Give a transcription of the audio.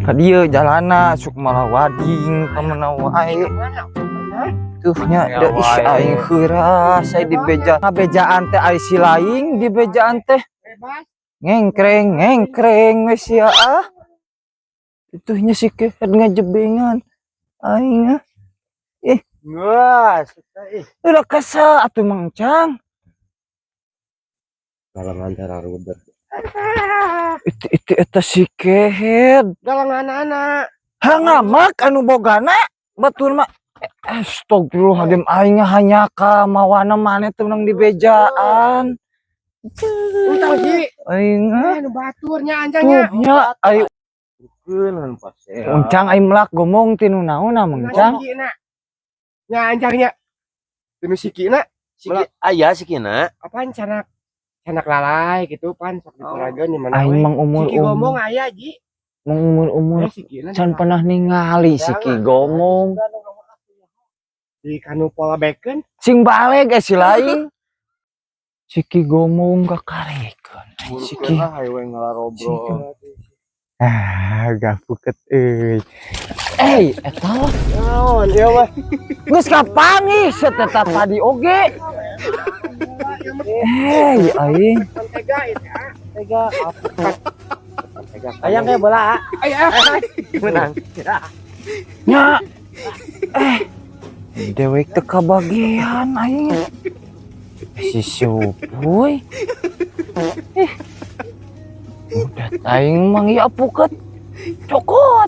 Ka dieu jalana sok malah wading ka mana wae. Tuh nya da ih, aing heuras saya dibeja. Ngabejaan teh ari si laing dibejaan teh. Ngengkreng ngengkreng we sia ah. Ituh nya si kehed ngajebengan. Aing ah. Wah, ih. Udah kesel atuh, Mang Cang. Galangan tararuder. Itu eta si kehed. Galangan anak. Hangamak anu bogana batur mah. Eh, astagfirullahaladzim, aing hanya ka mawana maneh teh menang dibejaan. Utang sih. Aing ah. Eh, nu baturnya anjangnya. Tuh nya ai Keun pasea. Uncang aing melak gomong tinu naon, Mang Cang. Sikina. Nya anjangnya. Tinu sikina. Siki aya sikina. Apaan canak? Canak lalai gitu pan sok diperageun di mana Aing we. mang umur Siki gomong umur aya ji. Mang umur umur Eh, sikina can pernah ningali siki gomong. Di kanu pola beken. Sing baleg eh si laing. Siki gomong kakarekeun. Siki Hayu ngalarobrol. Ah, gapuket euy. Eh, eta lah. Naon ieu mah? Geus kapanggih seteta tadi oge. Eh, aing. Tega itu ah. Tega. Ayang kayak bola. Ay ah. Menang. Nya. Eh. Dewek teu kabagian aing. Si Supuy. Eh. Udah aing mang ieu apuket. Cokot.